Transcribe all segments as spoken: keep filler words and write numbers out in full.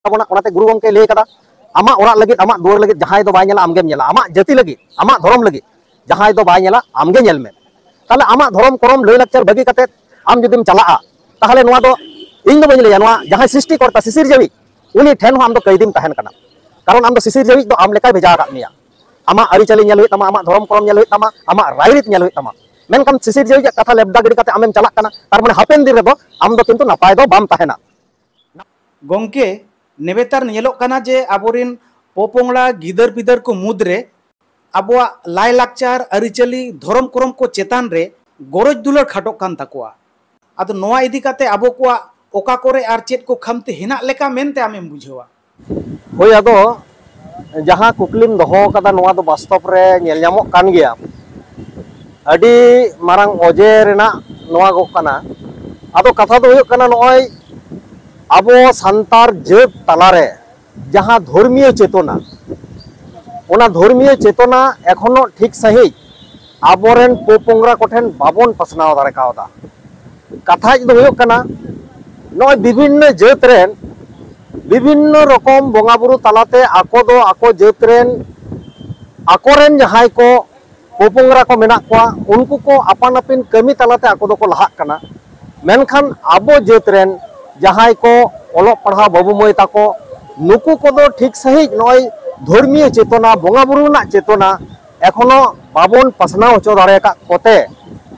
ᱛᱟᱵᱚᱱᱟ᱾ ᱚᱱᱟᱛᱮ ᱜᱩᱨᱩ ᱜᱚᱢᱠᱮ ᱞᱟᱹᱭ ᱠᱟᱫᱟ, ᱟᱢᱟᱜ ᱚᱲᱟᱜ ᱞᱟᱹᱜᱤᱫ, ᱟᱢᱟᱜ ᱫᱩᱣᱟᱹᱨ ᱞᱟᱹᱜᱤᱫ ᱡᱟᱦᱟᱸᱭ ᱫᱚ ᱵᱟᱭ ᱧᱮᱞᱟ, ᱟᱢᱜᱮᱢ ᱧᱮᱞᱟ᱾ ᱟᱢᱟᱜ ᱡᱟᱹᱛᱤ ᱞᱟᱹᱜᱤᱫ, ᱟᱢᱟᱜ ᱫᱷᱚᱨᱚᱢ ᱞᱟᱹᱜᱤᱫ ᱡᱟᱦᱟᱸᱭ ᱫᱚ ᱵᱟᱭ ᱧᱮᱞᱟ, ᱟᱢᱜᱮ ᱧᱮᱞ ᱢᱮ᱾ ᱛᱟᱦᱞᱮ ᱟᱢᱟᱜ ᱫᱷᱚᱨᱚᱢ ᱠᱚᱨᱚᱢ ᱞᱟᱹᱭ ᱞᱟᱠᱪᱟᱨ ᱵᱟᱹᱜᱤ ᱠᱟᱛᱮ ᱟᱢ ᱡᱩᱫᱤᱢ ᱪᱟᱞᱟᱜᱼᱟ, ᱛᱟᱦᱞᱮ ᱱᱚᱣᱟ ᱫᱚ ᱤᱧ ᱫᱚ ᱵᱟᱹᱧ ᱞᱟᱹᱭᱟ, ᱱᱚᱣᱟ ᱡᱟᱦᱟᱸᱭ ᱥᱨᱤᱥᱴᱤ ᱠᱚᱨᱛᱟ, ᱥᱤᱥᱤᱨ ᱡᱟᱹᱣᱤᱡ, ᱩᱱᱤ ᱴᱷᱮᱱ ᱦᱚᱸ ᱟᱢ ᱫᱚ ᱠᱟᱹᱭᱫᱤᱢ ᱛᱟᱦᱮᱱ ᱠᱟᱱᱟ᱾ ᱠᱟᱨᱚᱱ ᱟᱢ ᱫᱚ ᱥᱤᱥᱤᱨ ᱡᱟᱹᱣᱤᱡ ᱫᱚ ᱟᱢ ᱞᱮᱠᱟᱭ ᱵᱷᱮᱡᱟ ᱟᱠᱟᱫ ᱢᱮᱭᱟ᱾ ᱟᱢᱟᱜ ᱟᱹᱨᱤᱪᱟᱹᱞᱤ ᱧᱮᱞ ᱦᱩᱭᱩᱜ ᱛᱟᱢᱟ, ᱟᱢᱟᱜ ᱫᱷᱚᱨᱚᱢ ᱠᱚᱨᱚᱢ ᱧᱮᱞ ᱦᱩᱭᱩᱜ ᱛᱟᱢᱟ, ᱟᱢᱟᱜ ᱨᱟᱭᱨᱤᱛ ᱧᱮᱞ ᱦᱩᱭᱩᱜ ᱛᱟᱢᱟ᱾ ᱢᱮᱱᱠᱷᱟᱱ ᱥᱤᱥᱤᱨ ᱡᱟᱹᱣᱤᱡ ᱟᱜ ᱠᱟᱛᱷᱟ ᱞᱮᱵᱫᱟ ᱜᱤᱰᱤ ᱠᱟᱛᱮ ᱟᱢᱮᱢ ᱪᱟᱞᱟᱜ ᱠᱟᱱᱟ, ᱛᱟᱨ ᱢᱟᱱᱮ ᱦᱟᱯᱮᱱ ᱫᱤᱱ ᱨᱮᱫᱚ ᱟᱢ ᱫᱚ ᱠᱤᱱᱛᱩ ᱱᱟᱯᱟᱭ ᱫᱚ ᱵᱟᱢ ᱛᱟᱦᱮᱱᱟ᱾ ᱜᱚᱢᱠᱮ, ᱱᱮᱵᱮᱛᱟᱨ ᱧᱮᱞᱚᱜ ᱠᱟᱱᱟ ᱡᱮ ᱟᱵᱚᱨᱮᱱ ᱯᱚᱯᱚᱝᱲᱟ ᱜᱤᱫᱟᱹᱨ ᱯᱤᱫᱟᱹᱨ ᱠᱚ ᱢᱩᱫᱽᱨᱮ ᱟᱵᱚᱣᱟᱜ ᱞᱟᱭᱼᱞᱟᱠᱪᱟᱨ, ᱟᱹᱨᱤᱪᱟᱹᱞᱤ, ᱫᱷᱚᱨᱚᱢ ᱠᱚᱨᱚᱢ ᱠᱚ ᱪᱮᱛᱟᱱ ᱨᱮ ᱜᱚᱨᱚᱡᱽ ᱫᱩᱞᱟᱹᱲ ᱠᱷᱟᱴᱚᱜ ᱠᱟᱱ ᱛᱟᱠᱚᱣᱟ᱾ ᱟᱫᱚ ᱱᱚᱣᱟ ᱤᱫᱤ ᱠᱟᱛᱮ ᱟᱵᱚ ᱠᱚᱣᱟᱜ ᱚᱠᱟ ᱠᱚᱨᱮ ᱟᱨ ᱪᱮᱫ ᱠᱚ ᱠᱷᱟᱢᱛᱤ ᱦᱮᱱᱟᱜ ᱞᱮᱠᱟ ᱢᱮᱱᱛᱮ ᱟᱢᱮᱢ ᱵᱩᱡᱷᱟᱹᱣᱟ? ᱦᱳᱭ, ᱟᱫᱚ ᱡᱟᱦᱟᱸ ᱠᱩᱠᱞᱤᱢ ᱫᱚᱦᱚ ᱟᱠᱟᱫᱟ, ᱱᱚᱣᱟ ᱫᱚ ᱵᱟᱥᱛᱚᱵ ᱨᱮ ᱧᱮᱞ ᱧᱟᱢᱚᱜ ᱠᱟᱱ ᱜᱮᱭᱟ᱾ ᱟᱹᱰᱤ ᱢᱟᱨᱟᱝ ᱚᱡᱮ ᱨᱮᱱᱟᱜ ᱱᱚᱣᱟ ᱜᱚᱜ ᱠᱟᱱᱟ᱾ ᱟᱫᱚ ᱠᱟᱛᱷᱟ ᱫᱚ ᱦᱩᱭᱩᱜ ᱠᱟᱱᱟ, ᱱᱚᱜᱼᱚᱭ ᱟᱵᱚ ᱥᱟᱱᱛᱟᱲ ᱡᱟᱹᱛ ᱛᱟᱞᱟᱨᱮ ᱡᱟᱦᱟᱸ ᱫᱷᱚᱨᱢᱤᱭᱚ ᱪᱮᱛᱚᱱᱟ, ᱚᱱᱟ ᱫᱷᱚᱨᱢᱤᱭᱚ ᱪᱮᱛᱚᱱᱟ ᱮᱠᱷᱚᱱᱳ ᱴᱷᱤᱠ ᱥᱟᱺᱦᱤᱡ ᱟᱵᱚᱨᱮᱱ ᱯᱚᱯᱚᱝᱲᱟ ᱠᱚᱴᱷᱮᱱ ᱵᱟᱵᱚᱱ ᱯᱟᱥᱱᱟᱣ ᱫᱟᱲᱮ ᱠᱟᱣᱫᱟ᱾ ᱠᱟᱛᱷᱟ ᱫᱚ ᱦᱩᱭᱩᱜ ᱠᱟᱱᱟ, ᱱᱚᱜᱼᱚᱭ ᱵᱤᱵᱷᱤᱱᱱᱚ ᱡᱟᱹᱛ ᱨᱮᱱ ᱵᱤᱵᱷᱤᱱᱱᱚ ᱨᱚᱠᱚᱢ ᱵᱚᱸᱜᱟ ᱵᱩᱨᱩ ᱛᱟᱞᱟᱛᱮ ᱟᱠᱚ ᱫᱚ ᱟᱠᱚ ᱡᱟᱹᱛ ᱨᱮᱱ, ᱟᱠᱚᱨᱮᱱ ᱡᱟᱦᱟᱸᱭ ᱠᱚ ᱯᱚᱯᱚᱝᱜᱽᱨᱟ ᱠᱚ ᱢᱮᱱᱟᱜ ᱠᱚᱣᱟ, ᱩᱱᱠᱩ ᱠᱚ ᱟᱯᱟᱱ ᱟᱹᱯᱤᱱ ᱠᱟᱹᱢᱤ ᱛᱟᱞᱟᱛᱮ ᱟᱠᱚ ᱫᱚᱠᱚ ᱞᱟᱦᱟᱜ ᱠᱟᱱᱟ᱾ ᱢᱮᱱᱠᱷᱟᱱ ᱟᱵᱚ ᱡᱟᱹᱛ ᱨᱮᱱ ᱡᱟᱦᱟᱸᱭ ᱠᱚ ᱚᱞᱚᱜ ᱯᱟᱲᱦᱟᱣ ᱵᱟᱹᱵᱩ ᱢᱟᱹᱭ ᱛᱟᱠᱚ, ᱱᱩᱠᱩ ᱠᱚᱫᱚ ᱴᱷᱤᱠ ᱥᱟᱺᱦᱤᱡ ᱱᱚᱜᱼᱚᱭ ᱫᱷᱚᱨᱢᱤᱭᱚ ᱪᱮᱛᱚᱱᱟ, ᱵᱚᱸᱜᱟ ᱵᱩᱨᱩ ᱨᱮᱱᱟᱜ ᱪᱮᱛᱚᱱᱟ ᱮᱠᱷᱚᱱᱳ ᱵᱟᱵᱚᱱ ᱯᱟᱥᱱᱟᱣ ᱦᱚᱪᱚ ᱫᱟᱲᱮ ᱟᱠᱟᱫ ᱠᱚᱛᱮ,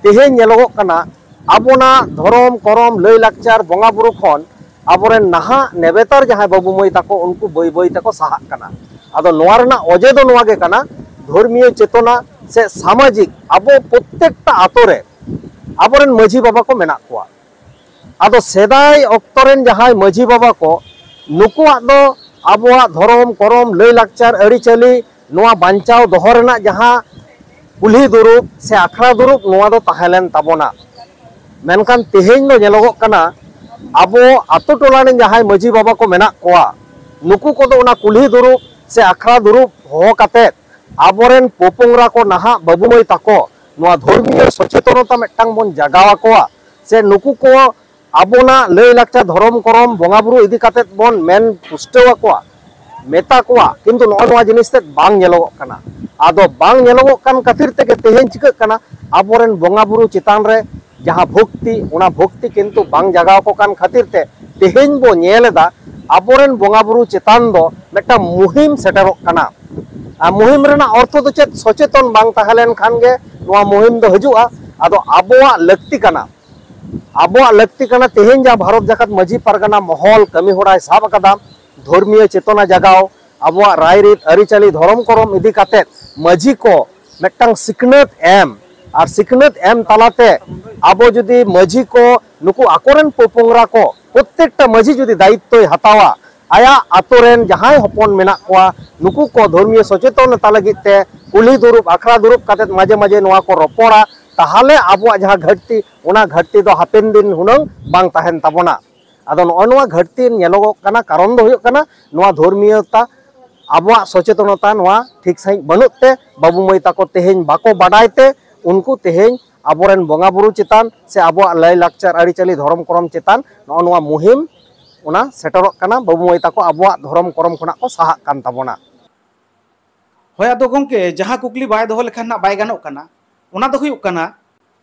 ᱛᱮᱦᱮᱧ ᱧᱮᱞᱚᱜᱚᱜ ᱠᱟᱱᱟ ᱟᱵᱚᱱᱟᱜ ᱫᱷᱚᱨᱚᱢ ᱠᱚᱨᱚᱢ ᱞᱟᱹᱭ ᱞᱟᱠᱪᱟᱨ ᱵᱚᱸᱜᱟ ᱵᱩᱨᱩ ᱠᱷᱚᱱ ᱟᱵᱚᱨᱮᱱ ᱱᱟᱦᱟᱜ ᱱᱮᱵᱮᱛᱟᱨ ᱡᱟᱦᱟᱸᱭ ᱵᱟᱹᱵᱩ ᱢᱟᱹᱭ ᱛᱟᱠᱚ, ᱩᱱᱠᱩ ᱵᱟᱹᱭ ᱵᱟᱹᱭ ᱛᱮᱠᱚ ᱥᱟᱦᱟᱜ ᱠᱟᱱᱟ᱾ ᱟᱫᱚ ᱱᱚᱣᱟ ᱨᱮᱱᱟᱜ ᱚᱡᱮ ᱫᱚ ᱱᱚᱣᱟ ᱜᱮ ᱠᱟᱱᱟ, ᱫᱷᱚᱨᱢᱤᱭᱚ ᱪᱮᱛᱚᱱᱟ ᱥᱮ ᱥᱟᱢᱟᱡᱤᱠ, ᱟᱵᱚ ᱯᱨᱚᱛᱛᱮᱠᱴᱟ ᱟᱛᱳ ᱨᱮ ᱟᱵᱚᱨᱮᱱ ᱢᱟᱹᱡᱷᱤ ᱵᱟᱵᱟ ᱠᱚ ᱢᱮᱱᱟᱜ ᱠᱚᱣᱟ᱾ ᱟᱫᱚ ᱥᱮᱫᱟᱭ ᱚᱠᱛᱚ ᱨᱮᱱ ᱡᱟᱦᱟᱸᱭ ᱢᱟᱹᱡᱷᱤ ᱵᱟᱵᱟ ᱠᱚ, ᱱᱩᱠᱩᱣᱟᱜ ᱫᱚ ᱟᱵᱚᱣᱟᱜ ᱫᱷᱚᱨᱚᱢ ᱠᱚᱨᱚᱢ ᱞᱟᱹᱭ ᱞᱟᱠᱪᱟᱨ ᱟᱹᱨᱤᱪᱟᱹᱞᱤ ᱱᱚᱣᱟ ᱵᱟᱧᱪᱟᱣ ᱫᱚᱦᱚ ᱨᱮᱱᱟᱜ ᱡᱟᱦᱟᱸ ᱠᱩᱞᱦᱤ ᱫᱩᱲᱩᱵ ᱥᱮ ᱟᱠᱷᱲᱟ ᱫᱩᱲᱩᱵ, ᱱᱚᱣᱟ ᱫᱚ ᱛᱟᱦᱮᱸ ᱞᱮᱱ ᱛᱟᱵᱚᱱᱟ᱾ ᱢᱮᱱᱠᱷᱟᱱ ᱛᱮᱦᱮᱧ ᱫᱚ ᱧᱮᱞᱚᱜᱚᱜ ᱠᱟᱱᱟ, ᱟᱵᱚ ᱟᱛᱳ ᱴᱚᱞᱟ ᱨᱮᱱ ᱡᱟᱦᱟᱸᱭ ᱢᱟᱹᱡᱷᱤ ᱵᱟᱵᱟ ᱠᱚ ᱢᱮᱱᱟᱜ ᱠᱚᱣᱟ, ᱱᱩᱠᱩ ᱠᱚᱫᱚ ᱚᱱᱟ ᱠᱩᱞᱦᱤ ᱫᱩᱲᱩᱵ ᱥᱮ ᱟᱠᱷᱲᱟ ᱫᱩᱲᱩᱵ ᱦᱚᱦᱚ ᱠᱟᱛᱮᱫ ᱟᱵᱚᱨᱮᱱ ᱯᱚᱯᱚᱝᱜᱽᱨᱟ ᱠᱚ, ᱱᱟᱦᱟᱜ ᱵᱟᱹᱵᱩ ᱢᱟᱹᱭ ᱛᱟᱠᱚ, ᱱᱚᱣᱟ ᱫᱷᱚᱨᱢᱤᱭᱚ ᱥᱚᱪᱮᱛᱚᱱᱚᱛᱟ ᱢᱤᱫᱴᱟᱝ ᱵᱚᱱ ᱡᱟᱜᱟᱣ ᱟᱠᱚᱣᱟ, ᱥᱮ ᱱᱩᱠᱩ ᱠᱚ ᱟᱵᱚᱱᱟᱜ ᱞᱟᱹᱭ ᱞᱟᱠᱪᱟᱨ, ᱫᱷᱚᱨᱚᱢ ᱠᱚᱨᱚᱢ, ᱵᱚᱸᱜᱟ ᱵᱩᱨᱩ ᱤᱫᱤ ᱠᱟᱛᱮᱫ ᱵᱚᱱ ᱢᱮᱱ ᱯᱩᱥᱴᱟᱹᱣ ᱟᱠᱚᱣᱟ, ᱢᱮᱛᱟ ᱠᱚᱣᱟ, ᱠᱤᱱᱛᱩ ᱱᱚᱜᱼᱚ ᱱᱚᱣᱟ ᱡᱤᱱᱤᱥ ᱛᱮᱫ ᱵᱟᱝ ᱧᱮᱞᱚᱜᱚᱜ ᱠᱟᱱᱟ᱾ ᱟᱫᱚ ᱵᱟᱝ ᱧᱮᱞᱚᱜᱚᱜ ᱠᱟᱱ ᱠᱷᱟᱹᱛᱤᱨ ᱛᱮᱜᱮ ᱛᱮᱦᱮᱧ ᱪᱤᱠᱟᱹᱜ ᱠᱟᱱᱟ, ᱟᱵᱚᱨᱮᱱ ᱵᱚᱸᱜᱟ ᱵᱩᱨᱩ ᱪᱮᱛᱟᱱ ᱨᱮ ᱡᱟᱦᱟᱸ ᱵᱷᱚᱠᱛᱤ, ᱚᱱᱟ ᱵᱷᱚᱠᱛᱤ ᱠᱤᱱᱛᱩ ᱵᱟᱝ ᱡᱟᱜᱟᱣ ᱠᱚ ᱠᱟᱱ ᱠᱷᱟᱹᱛᱤᱨ ᱛᱮ ᱛᱮᱦᱮᱧ ᱵᱚ ᱧᱮᱞ ᱮᱫᱟ ᱟᱵᱚᱨᱮᱱ ᱵᱚᱸᱜᱟ ᱵᱩᱨᱩ ᱪᱮᱛᱟᱱ ᱫᱚ ᱢᱤᱫᱴᱟᱝ ᱢᱩᱦᱤᱢ ᱥᱮᱴᱮᱨᱚᱜ ᱠᱟᱱᱟ᱾ ᱟᱨ ᱢᱩᱦᱤᱢ ᱨᱮᱱᱟᱜ ᱚᱨᱛᱷᱚ ᱫᱚ ᱪᱮᱫ? ᱥᱚᱪᱮᱛᱚᱱ ᱵᱟᱝ ᱛᱟᱦᱮᱸ ᱞᱮᱱᱠᱷᱟᱱ ᱜᱮ ᱱᱚᱣᱟ ᱢᱩᱦᱤᱢ ᱫᱚ ᱦᱤᱡᱩᱜᱼᱟ᱾ ᱟᱫᱚ ᱟᱵᱚᱣᱟᱜ ᱞᱟᱹᱠᱛᱤ ᱠᱟᱱᱟ, ᱟᱵᱚᱣᱟᱜ ᱞᱟᱹᱠᱛᱤ ᱠᱟᱱᱟ, ᱛᱮᱦᱮᱧ ᱡᱟᱦᱟᱸ ᱵᱷᱟᱨᱚᱛ ᱡᱟᱠᱟᱛ ᱢᱟᱹᱡᱷᱤ ᱯᱟᱨᱜᱟᱱᱟ ᱢᱚᱦᱚᱞ ᱠᱟᱹᱢᱤ ᱦᱚᱨᱟᱭ ᱥᱟᱵ ᱟᱠᱟᱫᱟ, ᱫᱷᱚᱨᱢᱤᱭᱚ ᱪᱮᱛᱚᱱᱟ ᱡᱟᱜᱟᱣ, ᱟᱵᱚᱣᱟᱜ ᱨᱟᱭᱨᱤᱛ, ᱟᱹᱨᱤᱪᱟᱹᱞᱤ, ᱫᱷᱚᱨᱚᱢ ᱠᱚᱨᱚᱢ ᱤᱫᱤ ᱠᱟᱛᱮᱫ ᱢᱟᱹᱡᱷᱤ ᱠᱚ ᱢᱤᱫᱴᱟᱝ ᱥᱤᱠᱷᱱᱟᱹᱛ ᱮᱢ, ᱟᱨ ᱥᱤᱠᱷᱱᱟᱹᱛ ᱮᱢ ᱛᱟᱞᱟᱛᱮ ᱟᱵᱚ ᱡᱩᱫᱤ ᱢᱟᱹᱡᱷᱤ ᱠᱚ ᱱᱩᱠᱩ ᱟᱠᱚᱨᱮᱱ ᱯᱚᱯᱚᱝᱨᱟ ᱠᱚ ᱯᱨᱚᱛᱛᱮᱠᱴᱟ ᱢᱟᱹᱡᱷᱤ ᱡᱩᱫᱤ ᱫᱟᱭᱤᱛᱛᱚᱭ ᱦᱟᱛᱟᱣᱟ, ᱟᱭᱟᱜ ᱟᱛᱳ ᱨᱮᱱ ᱡᱟᱦᱟᱸᱭ ᱦᱚᱯᱚᱱ ᱢᱮᱱᱟᱜ ᱠᱚᱣᱟ, ᱱᱩᱠᱩ ᱠᱚ ᱫᱷᱚᱨᱢᱤᱭᱚ ᱥᱚᱪᱮᱛᱚᱱᱚᱛᱟ ᱞᱟᱹᱜᱤᱫ ᱛᱮ ᱠᱩᱞᱦᱤ ᱫᱩᱲᱩᱵ, ᱟᱠᱷᱲᱟ ᱫᱩᱲᱩᱵ ᱠᱟᱛᱮᱫ ᱢᱟᱡᱷᱮ ᱢᱟᱡᱷᱮ ᱱᱚᱣᱟ ᱠᱚ ᱨᱚᱯᱚᱲᱟ, ᱛᱟᱦᱚᱞᱮ ᱟᱵᱚᱣᱟᱜ ᱡᱟᱦᱟᱸ ᱜᱷᱟᱹᱴᱛᱤ, ᱚᱱᱟ ᱜᱷᱟᱹᱴᱛᱤ ᱫᱚ ᱦᱟᱯᱮᱱ ᱫᱤᱱ ᱦᱩᱱᱟᱹᱝ ᱵᱟᱝ ᱛᱟᱦᱮᱱ ᱛᱟᱵᱚᱱᱟ᱾ ᱟᱫᱚ ᱱᱚᱜᱼᱚ ᱱᱚᱣᱟ ᱜᱷᱟᱹᱴᱛᱤ ᱧᱮᱞᱚᱜᱚᱜ ᱠᱟᱱᱟ, ᱠᱟᱨᱚᱱ ᱫᱚ ᱦᱩᱭᱩᱜ ᱠᱟᱱᱟ ᱱᱚᱣᱟ ᱫᱷᱚᱨᱢᱤᱭᱚᱛᱟ, ᱟᱵᱚᱣᱟᱜ ᱥᱚᱪᱮᱛᱚᱱᱚᱛᱟ ᱱᱚᱣᱟ ᱴᱷᱤᱠ ᱥᱟᱺᱦᱤᱡ ᱵᱟᱹᱱᱩᱜ ᱛᱮ ᱵᱟᱹᱵᱩ ᱢᱟᱹᱭ ᱛᱟᱠᱚ ᱛᱮᱦᱮᱧ ᱵᱟᱠᱚ ᱵᱟᱰᱟᱭ ᱛᱮ ᱩᱱᱠᱩ ᱛᱮᱦᱮᱧ ᱟᱵᱚᱨᱮᱱ ᱵᱚᱸᱜᱟ ᱵᱩᱨᱩ ᱪᱮᱛᱟᱱ ᱥᱮ ᱟᱵᱚᱣᱟᱜ ᱞᱟᱭᱼᱞᱟᱠᱪᱟᱨ, ᱟᱹᱨᱤᱪᱟᱹᱞᱤ, ᱫᱷᱚᱨᱚᱢ ᱠᱚᱨᱚᱢ ᱪᱮᱛᱟᱱ ᱱᱚᱜᱼᱚ ᱱᱚᱣᱟ ᱢᱩᱦᱤᱢ ᱚᱱᱟ ᱥᱮᱴᱮᱨᱚᱜ ᱠᱟᱱᱟ, ᱵᱟᱹᱵᱩ ᱢᱟᱹᱭ ᱛᱟᱠᱚ ᱟᱵᱚᱣᱟᱜ ᱫᱷᱚᱨᱚᱢ ᱠᱚᱨᱚᱢ ᱠᱷᱚᱱᱟᱜ ᱠᱚ ᱥᱟᱦᱟᱜ ᱠᱟᱱ ᱛᱟᱵᱚᱱᱟ᱾ ᱦᱳᱭ, ᱟᱫᱚ ᱜᱚᱢᱠᱮ, ᱡᱟᱦᱟᱸ ᱠᱩᱠᱞᱤ ᱵᱟᱭ ᱫᱚᱦᱚ ᱞᱮᱠᱷᱟᱱ ᱱᱟᱜ ᱵᱟᱭ ᱜᱟᱱᱚᱜ ᱠᱟᱱᱟ, ᱚᱱᱟ ᱫᱚ ᱦᱩᱭᱩᱜ ᱠᱟᱱᱟ,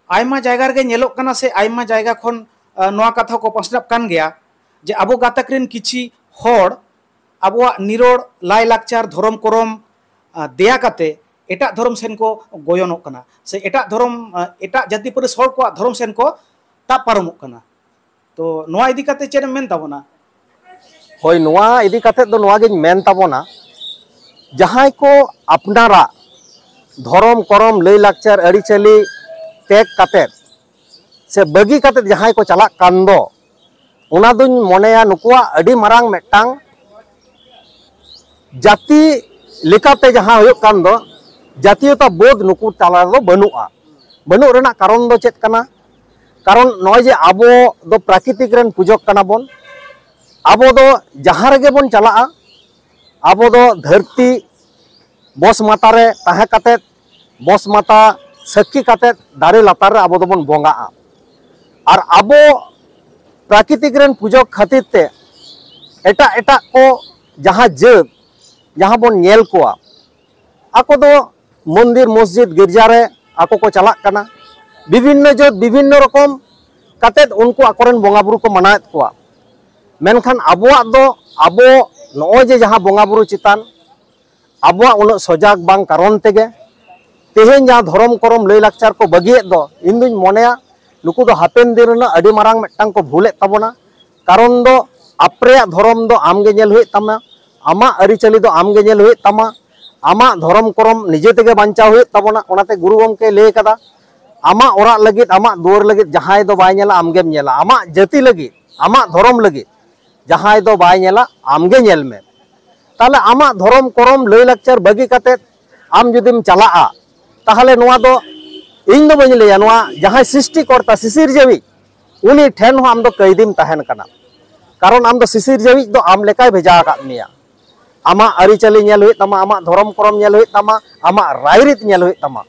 ᱟᱭᱢᱟ ᱡᱟᱭᱜᱟ ᱨᱮᱜᱮ ᱧᱮᱞᱚᱜ ᱠᱟᱱᱟ ᱥᱮ ᱟᱭᱢᱟ ᱡᱟᱭᱜᱟ ᱠᱷᱚᱱ ᱱᱚᱣᱟ ᱠᱟᱛᱷᱟ ᱠᱚ ᱯᱟᱥᱱᱟᱜ ᱠᱟᱱ ᱜᱮᱭᱟ ᱡᱮ ᱟᱵᱚ ᱜᱟᱛᱟᱠ ᱨᱮᱱ ᱠᱤᱪᱷᱤ ᱦᱚᱲ ᱟᱵᱚᱣᱟᱜ ᱱᱤᱨᱚᱲ ᱞᱟᱭᱼᱞᱟᱠᱪᱟᱨ, ᱫᱷᱚᱨᱚᱢ ᱠᱚᱨᱚᱢ ᱫᱮᱭᱟ ᱠᱟᱛᱮ ᱮᱴᱟᱜ ᱫᱷᱚᱨᱚᱢ ᱥᱮᱱ ᱠᱚ ᱜᱚᱭᱚᱱᱚᱜ ᱠᱟᱱᱟ ᱥᱮ ᱮᱴᱟᱜ ᱫᱷᱚᱨᱚᱢ, ᱮᱴᱟᱜ ᱡᱟᱹᱛᱤ ᱯᱟᱹᱨᱤᱥ ᱦᱚᱲ ᱠᱚᱣᱟᱜ ᱫᱷᱚᱨᱚᱢ ᱥᱮᱱ ᱠᱚ ᱛᱟᱵ ᱯᱟᱨᱚᱢᱚᱜ ᱠᱟᱱᱟ᱾ ᱛᱚ ᱱᱚᱣᱟ ᱤᱫᱤ ᱠᱟᱛᱮ ᱪᱮᱫ ᱮᱢ ᱢᱮᱱ ᱛᱟᱵᱚᱱᱟ? ᱦᱳᱭ, ᱱᱚᱣᱟ ᱤᱫᱤ ᱠᱟᱛᱮ ᱫᱚ ᱱᱚᱣᱟ ᱜᱤᱧ ᱢᱮᱱ ᱛᱟᱵᱚᱱᱟ, ᱡᱟᱦᱟᱸᱭ ᱠᱚ ᱟᱯᱱᱟᱨᱟᱜ ᱫᱷᱚᱨᱚᱢ ᱠᱚᱨᱚᱢ, ᱞᱟᱹᱭᱼᱞᱟᱠᱪᱟᱨ, ᱟᱹᱨᱤᱪᱟᱹᱞᱤ ᱛᱮᱜ ᱠᱟᱛᱮ ᱥᱮ ᱵᱟᱹᱜᱤ ᱠᱟᱛᱮ ᱡᱟᱦᱟᱸᱭ ᱠᱚ ᱪᱟᱞᱟᱜ ᱠᱟᱱ ᱫᱚ, ᱚᱱᱟ ᱫᱩᱧ ᱢᱚᱱᱮᱭᱟ ᱱᱩᱠᱩᱣᱟᱜ ᱟᱹᱰᱤ ᱢᱟᱨᱟᱝ ᱢᱤᱫᱴᱟᱝ ᱡᱟᱹᱛᱤ ᱞᱮᱠᱟᱛᱮ ᱡᱟᱦᱟᱸ ᱦᱩᱭᱩᱜ ᱠᱟᱱ ᱫᱚ, ᱡᱟᱹᱛᱤᱭᱚᱛᱟ ᱵᱳᱫᱷ ᱱᱩᱠᱩ ᱛᱟᱞᱟ ᱨᱮᱫᱚ ᱵᱟᱹᱱᱩᱜᱼᱟ᱾ ᱵᱟᱹᱱᱩᱜ ᱨᱮᱱᱟᱜ ᱠᱟᱨᱚᱱ ᱫᱚ ᱪᱮᱫ ᱠᱟᱱᱟ? ᱠᱟᱨᱚᱱ ᱱᱚᱜᱼᱚᱭ ᱡᱮ ᱟᱵᱚ ᱫᱚ ᱯᱨᱟᱠᱨᱤᱛᱤᱠ ᱨᱮᱱ ᱯᱩᱡᱚᱠ ᱠᱟᱱᱟ ᱵᱚᱱ, ᱟᱵᱚ ᱫᱚ ᱡᱟᱦᱟᱸ ᱨᱮᱜᱮ ᱵᱚᱱ ᱪᱟᱞᱟᱜᱼᱟ, ᱟᱵᱚ ᱫᱚ ᱫᱷᱟᱹᱨᱛᱤ ᱵᱚᱥ ᱢᱟᱛᱟ ᱨᱮ ᱛᱟᱦᱮᱸ ᱠᱟᱛᱮᱫ, ᱵᱚᱥ ᱢᱟᱛᱟ ᱥᱟᱹᱠᱷᱤ ᱠᱟᱛᱮᱫ ᱫᱟᱨᱮ ᱞᱟᱛᱟᱨ ᱨᱮ ᱟᱵᱚ ᱫᱚᱵᱚᱱ ᱵᱚᱸᱜᱟᱜᱼᱟ᱾ ᱟᱨ ᱟᱵᱚ ᱯᱨᱟᱠᱨᱤᱛᱤᱠ ᱨᱮᱱ ᱯᱩᱡᱚᱠ ᱠᱷᱟᱹᱛᱤᱨ ᱛᱮ ᱮᱴᱟᱜ ᱮᱴᱟᱜ ᱠᱚ ᱡᱟᱦᱟᱸ ᱡᱟᱹᱛ, ᱡᱟᱦᱟᱸ ᱵᱚᱱ ᱧᱮᱞ ᱠᱚᱣᱟ, ᱟᱠᱚ ᱫᱚ ᱢᱚᱱᱫᱤᱨ, ᱢᱚᱥᱡᱤᱫ, ᱜᱤᱨᱡᱟ ᱨᱮ ᱟᱠᱚ ᱠᱚ ᱪᱟᱞᱟᱜ ᱠᱟᱱᱟ᱾ ᱵᱤᱵᱷᱤᱱᱱᱚ ᱡᱟᱹᱛ ᱵᱤᱵᱷᱤᱱᱱᱚ ᱨᱚᱠᱚᱢ ᱠᱟᱛᱮᱫ ᱩᱱᱠᱩ ᱟᱠᱚᱨᱮᱱ ᱵᱚᱸᱜᱟ ᱵᱩᱨᱩ ᱠᱚ ᱢᱟᱱᱟᱣᱮᱫ ᱠᱚᱣᱟ᱾ ᱢᱮᱱᱠᱷᱟᱱ ᱟᱵᱚᱣᱟᱜ ᱫᱚ, ᱟᱵᱚ ᱱᱚᱜᱼᱚᱭ ᱡᱮ ᱡᱟᱦᱟᱸ ᱵᱚᱸᱜᱟ ᱵᱩᱨᱩ ᱪᱮᱛᱟᱱ ᱟᱵᱚᱣᱟᱜ ᱩᱱᱟᱹᱜ ᱥᱚᱡᱟᱜᱽ ᱵᱟᱝ ᱠᱟᱨᱚᱱ ᱛᱮᱜᱮ ᱛᱮᱦᱮᱧ ᱡᱟᱦᱟᱸ ᱫᱷᱚᱨᱚᱢ ᱠᱚᱨᱚᱢ ᱞᱟᱹᱭ ᱞᱟᱠᱪᱟᱨ ᱠᱚ ᱵᱟᱹᱜᱤᱭᱮᱫ ᱫᱚ, ᱤᱧ ᱫᱩᱧ ᱢᱚᱱᱮᱭᱟ ᱱᱩᱠᱩ ᱫᱚ ᱦᱟᱯᱮᱱ ᱫᱤᱱ ᱨᱮᱱᱟᱜ ᱟᱹᱰᱤ ᱢᱟᱨᱟᱝ ᱢᱤᱫᱴᱟᱝ ᱠᱚ ᱵᱷᱩᱞᱮᱫ ᱛᱟᱵᱚᱱᱟ᱾ ᱠᱟᱨᱚᱱ ᱫᱚ ᱟᱯᱮᱭᱟᱜ ᱫᱷᱚᱨᱚᱢ ᱫᱚ ᱟᱢᱜᱮ ᱧᱮᱞ ᱦᱩᱭᱩᱜ ᱛᱟᱢᱟ, ᱟᱢᱟᱜ ᱟᱹᱨᱤᱪᱟᱹᱞᱤ ᱫᱚ ᱟᱢᱜᱮ ᱧᱮᱞ ᱦᱩᱭᱩᱜ ᱛᱟᱢᱟ, ᱟᱢᱟᱜ ᱫᱷᱚᱨᱚᱢ ᱠᱚᱨᱚᱢ ᱱᱤᱡᱮ ᱛᱮᱜᱮ ᱵᱟᱧᱪᱟᱣ ᱦᱩᱭᱩᱜ ᱛᱟᱵᱚᱱᱟ᱾ ᱚᱱᱟᱛᱮ ᱜᱩᱨᱩ ᱜᱚᱢᱠᱮ ᱞᱟᱹᱭ ᱠᱟᱫᱟ, ᱟᱢᱟᱜ ᱚᱲᱟᱜ ᱞᱟᱹᱜᱤᱫ, ᱟᱢᱟᱜ ᱫᱩᱣᱟᱹᱨ ᱞᱟᱹᱜᱤᱫ ᱡᱟᱦᱟᱸᱭ ᱫᱚ ᱵᱟᱭ ᱧᱮᱞᱟ, ᱟᱢᱜᱮᱢ ᱧᱮᱞᱟ᱾ ᱟᱢᱟᱜ ᱡᱟᱹᱛᱤ ᱞᱟᱹᱜᱤᱫ, ᱟᱢᱟᱜ ᱫᱷᱚᱨᱚᱢ ᱞᱟᱹᱜᱤᱫ ᱡᱟᱦᱟᱸᱭ ᱫᱚ ᱵᱟᱭ ᱧᱮᱞᱟ, ᱟᱢᱜᱮ ᱧᱮᱞ ᱢᱮ᱾ ᱛᱟᱦᱞᱮ ᱟᱢᱟᱜ ᱫᱷᱚᱨᱚᱢ ᱠᱚᱨᱚᱢ ᱞᱟᱹᱭ ᱞᱟᱠᱪᱟᱨ ᱵᱟᱹᱜᱤ ᱠᱟᱛᱮᱫ ᱟᱢ ᱡᱩᱫᱤᱢ ᱪᱟᱞᱟᱜᱼᱟ, ᱛᱟᱦᱞᱮ ᱱᱚᱣᱟ ᱫᱚ ᱤᱧ ᱫᱚ ᱵᱟᱹᱧ ᱞᱟᱹᱭᱟ, ᱱᱚᱣᱟ ᱡᱟᱦᱟᱸᱭ ᱥᱨᱤᱥᱴᱤ ᱠᱚᱨᱛᱟ, ᱥᱤᱥᱤᱨᱡᱟᱹᱣᱤᱡ, ᱩᱱᱤ ᱴᱷᱮᱱ ᱦᱚᱸ ᱟᱢ ᱫᱚ ᱠᱟᱹᱭᱫᱤᱢ ᱛᱟᱦᱮᱱ ᱠᱟᱱᱟ᱾ ᱠᱟᱨᱚᱱ ᱟᱢ ᱫᱚ ᱥᱤᱥᱤᱨᱡᱟᱹᱣᱤᱡ ᱫᱚ ᱟᱢ ᱞᱮᱠᱟᱭ ᱵᱷᱮᱡᱟ ᱟᱠᱟᱫ ᱢᱮᱭᱟ᱾ ᱟᱢᱟᱜ ᱟᱹᱨᱤᱪᱟᱹᱞᱤ ᱧᱮᱞ ᱦᱩᱭᱩᱜ ᱛᱟᱢᱟ, ᱟᱢᱟᱜ ᱫᱷᱚᱨᱚᱢ ᱠᱚᱨᱚᱢ ᱧᱮᱞ ᱦᱩᱭᱩᱜ ᱛᱟᱢᱟ, ᱟᱢᱟᱜ ᱨᱟᱭᱨᱤᱛ ᱧᱮᱞ ᱦᱩᱭᱩᱜ ᱛᱟᱢᱟ᱾